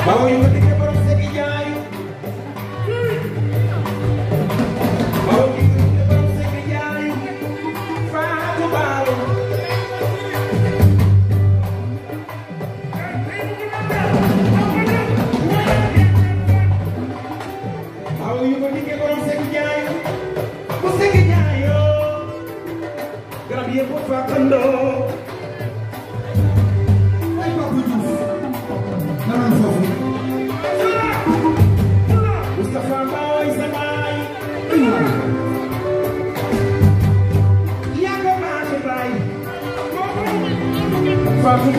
Bawo yu ko dikke borom segi jaay bawo yu ko dikke borom segi jaay faatu baalo bawo yu ko dikke borom segi jaay ku segi jaay yo garab yëpp faatandoo Fuck